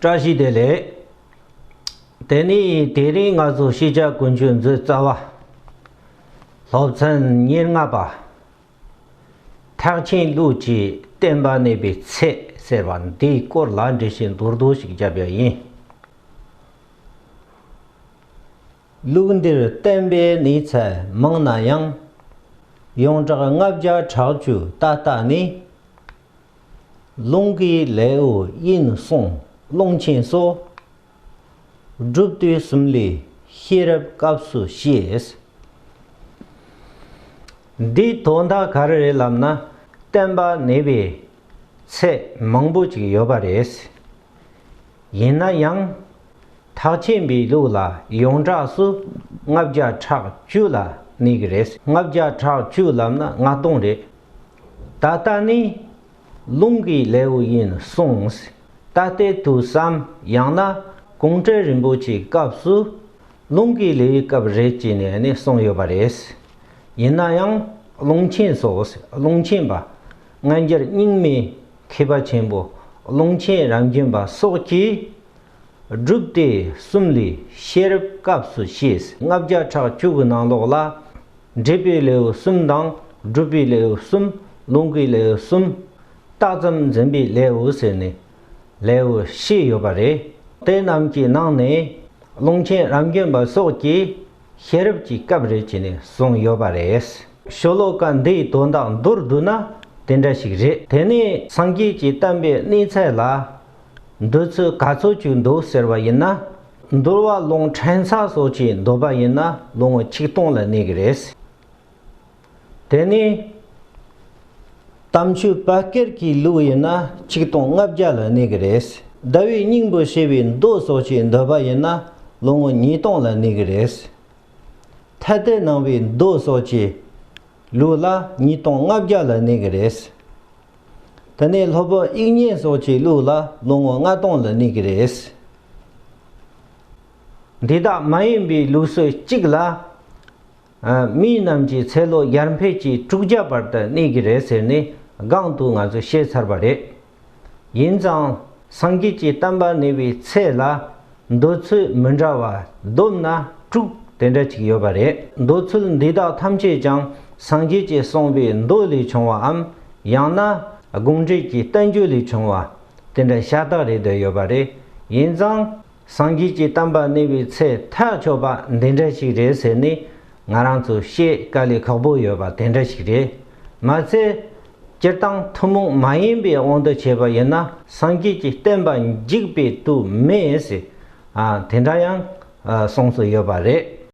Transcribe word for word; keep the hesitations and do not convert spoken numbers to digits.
བཀྲ་ཤིས་བདེ་ལེགས། དེ་ནི་དེ་རིང་ང་ཚོ་ཤེས་བྱ་ཀུན་སྤྱོད་མཛོད་རྩ་བ། སློབ་ཚན་ཉེར་ལྔ་པ། ཐེག་ཆེན་ལུགས་ཀྱི་བསྟན་པ་གནས་པའི་ཚད་ཟེར་བ་འདིའི་སྐོར་ལ་འགྲེལ་བཤད་མདོར་བསྡུས་ཤིག་བརྒྱབ་པ་ཡིན། ལུགས་འདིར་བསྟན་པའི་གནས་ཚད་མང་ན་ཡང་། ཡོངས་གྲགས་ལྔ་བརྒྱ་ཕྲག་བཅུ་ད་ལྟ་ནི། ལུང་གི་ལེའུ་ཡིན་གསུངས་ཀློང་ཆེན་སོགས། སྒྲུབ་སྡེ་གསུམ་ལས་ཤེས་རབ་སྐབས་སུ་བཤད། འདིའི་དོན་དག་ག་རེ་རེད་ལབ་ན། བསྟན་པ་གནས་པའི་ཚད་མང་པོ་ཅིག་ཡོད་པ་རེད། ཡིན་ན་ཡང་། ཐེག་ཆེན་པའི་ལུགས་ལ་ཡོངས་གྲགས་སུ་ལྔ་བརྒྱ་ཕྲག་བཅུ་ལ་གནས་ཀྱི་རེད། ལྔ་བརྒྱ་ཕྲག་བཅུ་ལབ་ན་ལྔ་སྟོང་རེད། ད་ལྟ་ནི་ལུང་གི་ལེའུ་ཡིན་གསུངས། ད་ལྟའི་དུས་སམ་ཡང་ན་གུང་ཁྲན་རིན་པོ་ཆེའི་སྐབས་སུ་ལུང་གི་ལེའུའི་སྐབས་རེད་ཅེས་ནས་ནི་གསུངས་ཡོད་པ་རེད། ཡིན་ན་ཡང་ཀློང་ཆེན་སོགས་ཀློང་ཆེན་པ་སྔ་འགྱུར་རྙིང་མའི་མཁས་པ་ཆེན་པོ་ཀློང་ཆེན་རབ་འབྱམས་པ་སོགས་ཀྱིས། སྒྲུབ་སྡེ་གསུམ་ལས་ཤེས་རབ་སྐབས་སུ་བཤད། ལྔ་བརྒྱ་ཕྲག་བཅུ་གི་ནང་ལོགས་ལ། འགྲེལ་པའི་ལེའུ་གསུམ་དང་སྒྲུབ་པའི་ལེའུ་གསུམ། ལུང་གི་ལེའུ་གསུམ། རྟགས་ཙམ་འཛིན་པའི་ལེའུ་ཟེར་ནས་ལེའུ་བཞི་ཡོད་པ་རེད། དེ་རྣམས་ཀྱི་ནང་ནས་ཀློང་ཆེན་རབ་འབྱམས་པ་སོགས་ཀྱིས། ཤེས་རབ་ཀྱི་སྐབས་རེད་ཅེས་ནས་གསུངས་ཡོད་པ་རེད། ཤོ་ལོ་ཀ་འདིའི་དོན་དག་མདོར་བསྡུ་ན་དེ་འདྲ་ཞིག་རེད། དེ་ནས་སངས་རྒྱས་ཀྱི་བསྟན་པའི་གནས་ཚད་ལ་འདོད་ཚུལ་ག་ཚོད་ཅིག་འདུག་ཟེར་བ་ཡིན་ན། འདུལ་བ་ལུང་ཕྲན་ཚེགས་སོགས་ཀྱིས་འདོད་པ་ཡིན་ན་ལོ་ངོ་ཆིག་སྟོང་ལ་གནས་ཀྱི་རེད། དེ་ནས་དམ་ཆོས་བོད་སྐད་ཀྱི་ལུགས་ཡིན་ན་ཆིག་སྟོང་ལྔ་བརྒྱ་ལ་གནས་ཀྱི་རེད། ཟླ་བའི་སྙིང་པོ་ཞེས་པའི་མདོ་སོགས་ཀྱིས་འདོད་པ་ཡིན་ན་ལོ་ངོ་ཉིས་སྟོང་ལ་གནས་ཀྱི་རེད། ཐ་དད་སྣང་བའི་མདོ་སོགས་ཀྱི་ལུགས་ལ་ཉིས་སྟོང་ལྔ་བརྒྱ་ལ་གནས་ཀྱི་རེད། དེ་ནས་སློབ་དཔོན་དབྱིག་གཉེན་སོགས་ཀྱི་ལུགས་ལ་ལོ་ངོ་ལྔ་སྟོང་ལ་གནས་ཀྱི་རེད། འདི་དག་མ་ཡིན་པའི་ལུགས་སྲོལ་གཅིག་ལ། མི་རྣམས་ཀྱི་ཚེ་ལོ་ཡར་འཕེལ་གྱིས་དྲུག་བརྒྱ་བར་དུ་གནས་ཀྱི་རེད་ཟེར་ནས་སྒང་དུ་ང་ཚོས་བཤད་ཚར་བ་རེད། ཡིན་ཙང་སངས་རྒྱས་ཀྱི་བསྟན་པ་གནས་པའི་ཚད་ལ་འདོད་ཚུལ་མི་འདྲ་བ་བསྡོམས་ན་དྲུག་དེ་འདྲ་ཅིག་ཡོད་པ་རེད། འདོད་ཚུལ་འདི་དག་ཐམས་ཅད་ཀྱང་སངས་རྒྱས་ཀྱིས་གསུངས་པའི་མདོ་ལས་བྱུང་བའམ་ཡང་ན་དགོངས་འགྲེལ་གྱི་བསྟན་བཅོས་ལས་བྱུང་བ་དེ་འདྲ་ཤ་སྟག་རེད་བསྡད་ཡོད་པ་རེད། ཡིན་ཙང་། སངས་རྒྱས་ཀྱི་བསྟན་པ་གནས་པའི་ཚད་ཐག་ཆོད་པ་འདི་འདྲ་ཞིག་རེད་ཟེར་ནས་ང་རང་ཚོ་བཤད་དཀའ་ལས་ཁག་པོ་ཡོད་པ་དེ་འདྲ་ཞིག་རེད། མ་ཚད། སྤྱིར་བཏང་ཐུན་མོང་མ་ཡིན་པའི་དབང་དུ་བྱས་པ་ཡིན་ན་སངས་རྒྱས་ཀྱི་བསྟན་པ་འཇིག་པའི་དུས་མེད་ཟེར། ཨ་དེ་འདྲ་ཡང་ཨ་གསུངས་སུ་ཡོད་པ་རེད།